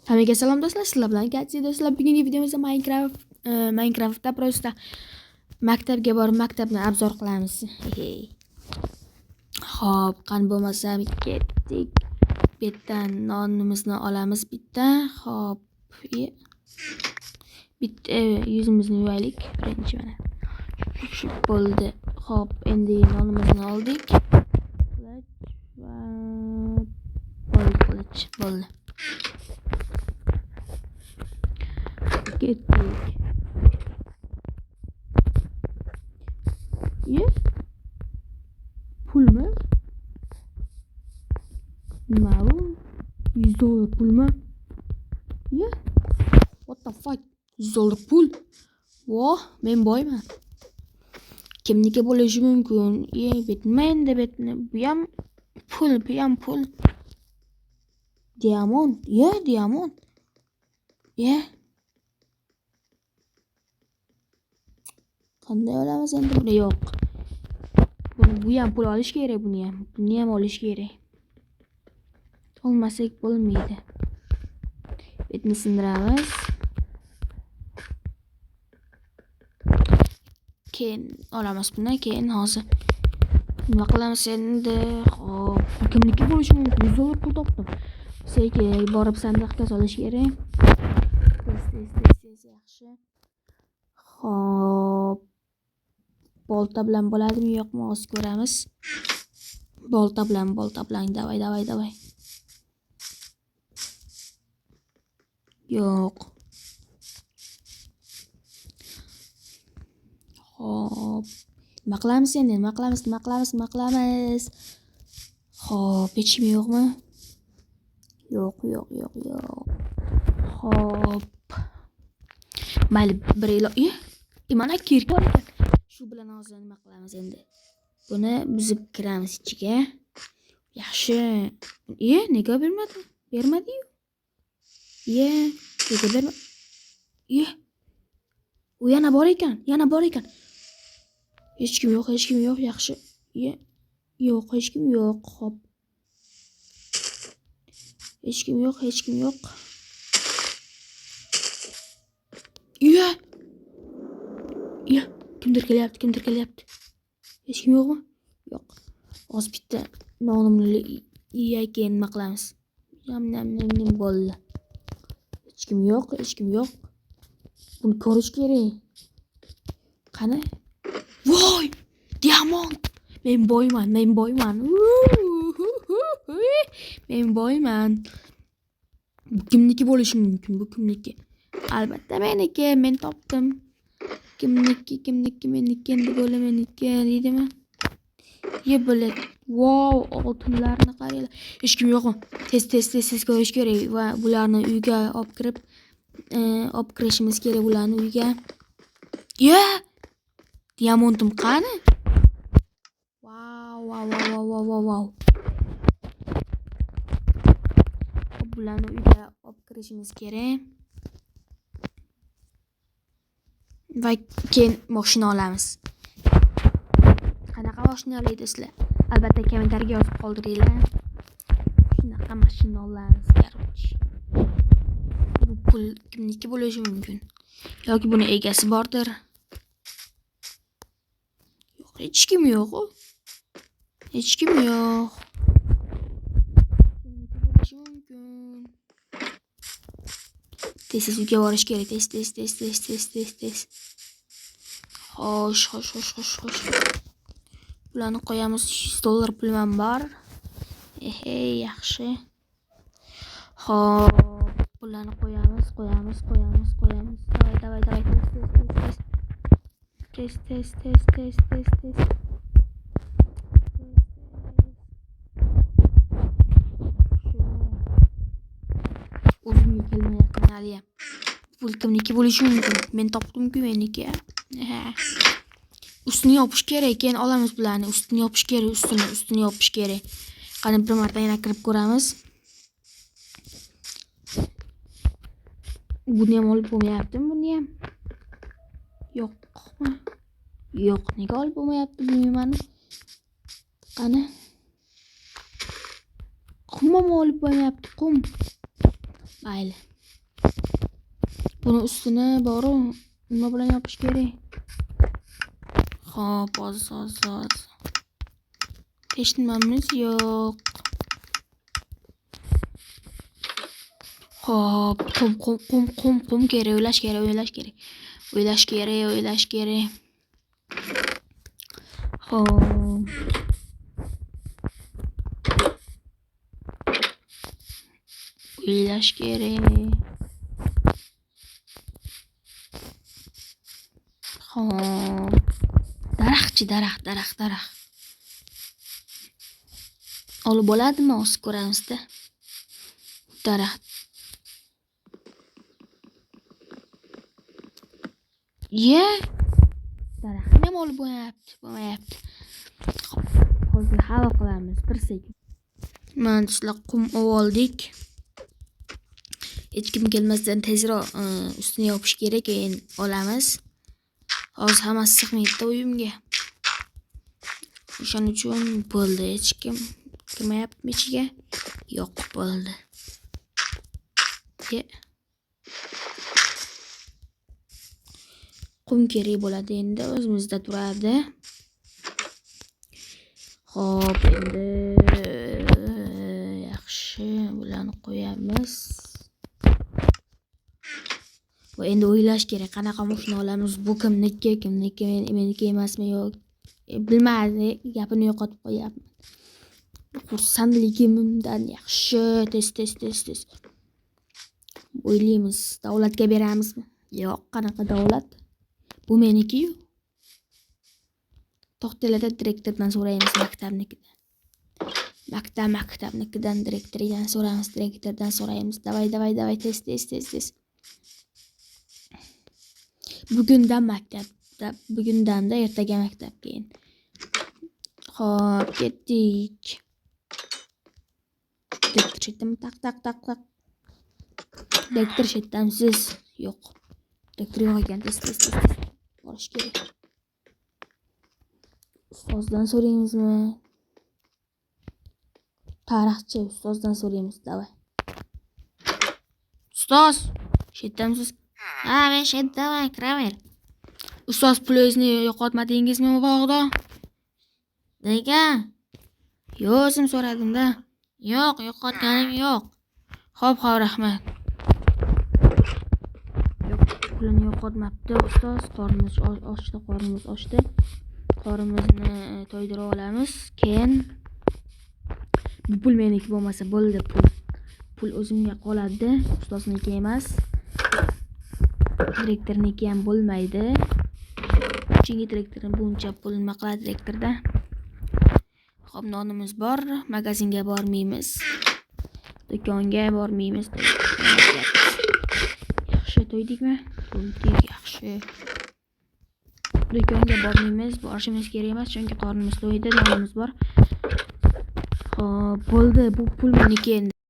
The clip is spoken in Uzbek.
Hammaga salom do'stlar, sizlar bilan Katsi do'stlar. Bugungi videomizda Minecraftda просто maktabga borib maktabni obzor qilamiz. Hey. Xo'p, qani bo'lmasam ketdik. Bu yerdan nonimizni olamiz bitta. Xo'p, bitta yuzimizni yuvaylik birinchi mana. Shu bo'ldi. Xo'p, endi nonimizni oldik. Qilich va bo'ldi, qilich bo'ldi. Ketdik. Ye? Pulmi? Nima bu? $100 pulmi? Ye? What the fuck? $100 pul? Voh, men boyman. Kimniki bo'lishi mumkin? Ye, nima endi betni? Bu ham pul, bu ham pul. Diamond. Ye, diamond. Ye. Qanday olamiz endi buni? Yo'q. Buni bu ham pul olish kerak, buni ham. Buni ham olish kerak. Olmasak bo'lmaydi. Betni sindiramiz. Keyin olamiz buni, keyin hozir nima qilamiz endi? Xo'p, kimniki bo'lishi mumkin? $100 pul topdim. Sekin borib sandiqqa solish kerak. Tez, tez, tez, tez, yaxshi. Xo'p. Bolta bilan bo'ladimi, yo'qmi? Hozir ko'ramiz. Bolta bilan, bolta bilan. Davay, davay, davay. Yo'q. Xo'p. Nima qilamiz endi? Nima qilamiz? Nima qilamiz? Nima qilamiz? Xo'p, hech kim yo'qmi? Yo'q, yo'q, yo'q, yo'q. Xo'p. Mayli, bir mana kirk bor ekan. Shu bilan hozir nima qilamiz endi? Buni buzib kiramiz ichiga. Yaxshi. Nega bermadi? Bermadi-yu. Nega bermadi? U yana bor ekan, yana bor ekan. Hech kim yo'q, hech kim yo'q, yaxshi. Yo'q, hech kim yo'q. Xo'p. Hech kim yo'q, hech kim yo'q. Kimdir kelyapti, kimdir kelyapti. Hech kim yo'qmi? Yo'q. Hozir bitta nonimni yeyay, keyin nima qilamiz? Nam nam nam nam bo'ldi. Hech kim yo'q, hech kim yo'q. Buni ko'rish kerak. Qani? Voy! Diamond! Men boyman, men boyman. Men boyman. Bu kimniki bo'lishi mumkin? Bu kimniki? Albatta meniki, men topdim. Kimniki, kimniki, meniki, endi bo'ldi meniki deydimi? Ye bo'ladi. Wow, oltinlarni qaranglar. Hech kim yo'qmi? Tez, tez, tez, tez ko'rish kerak va bularni uyga olib kirib, olib kirishimiz kerak bularni uyga. Ye! Diamondim qani? Wow, wow, wow, wow, wow, wow. Bularni uyga olib kirishimiz kerak. Va keyin mashina olamiz. Qanaqa mashina oladi sizlar? Albatta kommentariyaga yozib qoldiringlar. Shunaqa mashina olamiz, короче. Bu pul kimniki bo'lishi mumkin? Yoki buni egasi bordir? Yo'q, hech kim yo'q. Hech kim yo'q. Kimniki bo'lishi mumkin? Tez tez uyga borish kerak. Tez tez tez tez tez tez tez. Xo'sh, xo'sh, xo'sh, xo'sh, xo'sh. Bularni qo'yamiz. $100 pulim ham bor. Ehe, yaxshi. Xo'p, bularni qo'yamiz, qo'yamiz, qo'yamiz, qo'yamiz. Davay, davay, davay, tez, tez, tez, tez. Tez, tez, tez, tez, tez, tez. O'zimga kelmayapti haliyam. Pul kimniki bo'lishi mumkin? Men topdim-ku, meniki. Ustini yopish kerak, keyin olamiz bularni. Ustini yopish kerak, ustini yopish kerak. Qani bir marta yana kirib ko'ramiz. Buni ham olib bo'lmayaptimi, buni ham? Yo'qmi? Yo'q, nega olib bo'lmayapti bilmayman. Qani? Qum ham olib bo'lmayapti, qum. Mayli. Buni ustini boru nima bilan yopish kerak? Xo'p, hozir. Hech nimamiz yo'q. Xo'p, qum kerak, o'ylash kerak. O'ylash kerak. Xo'p. O'ylash kerak. Xo'p. Daraxtchi, daraxt. Olib bo'ladimi? Hozir ko'ramizda. Daraxt. Ye. Daraxtni ham olib bo'lmayapti. Xo'p, hozir hal qilamiz bir sekund. Mana do'stlar, qum oldik. Hech kim kelmasdan tezroq ustini yopish kerak, keyin olamiz. Hozir hammasi sig'maydi uyimga. O'shaning uchun bo'ldi, hech kim kirmayaptimi ichiga? Yo'q, bo'ldi. Qum kerak bo'ladi endi, o'zimizda turadi. Xo'p, endi yaxshi, bularni qo'yamiz. Va endi o'ylash kerak, qanaqa mashina olamiz, bu kimniki, kimniki, meniki emasmi yo'q. Bilmadim, gapini yo'qotib qo'yapman. Xursandligimdan yaxshi, tez. O'ylaymiz, davlatga beramizmi? Yo'q, qanaqa davlat? Bu meniki-yu. To'xtalarda direktordan so'raymiz, maktabnikidan. Maktabnikidan direktoridan so'raymiz, direktordan so'raymiz. Davay, tez. Bugundan maktabda, bugundanda ertaga maktab keyin. Xo'p, ketdik. Direktor chetdami? Taq. Direktor chetdamisiz? Yo'q. Direktor yo'q ekan, tez. Borish kerak. Ustozdan so'raymizmi? Tarixchi ustozdan so'raymiz, davay. Ustoz, chetdamisiz? Ha, men chetdaman, kiraver. Ustoz, pulingizni yo'qotmadingizmi bog'da? Nega? Yo'q, o'zim so'radim-da. Yo'q, yo'qotganim yo'q. Xo'p, rahmat. Yo'q, pulini yo'qotmabdi ustoz. Qornimiz ochdi, Qornimizni to'ydirib olamiz. Keyin bu pul meniki bo'lmasa bo'ldi, pul. Pul o'zimga qoladi, ustozniki emas. Direktorniki ham bo'lmaydi. Chunki direktorni buncha pul nima qiladi direktorda? Xo'p, nonimiz bor, magazinga bormaymiz. Do'konga bormaymiz. Yaxshi, to'ydikmi? To'ydik, yaxshi. Do'konga bormaymiz, borishimiz kerak emas, chunki qornimiz to'ydi, nonimiz bor. Xo'p, bo'ldi, bu pul meniki endi.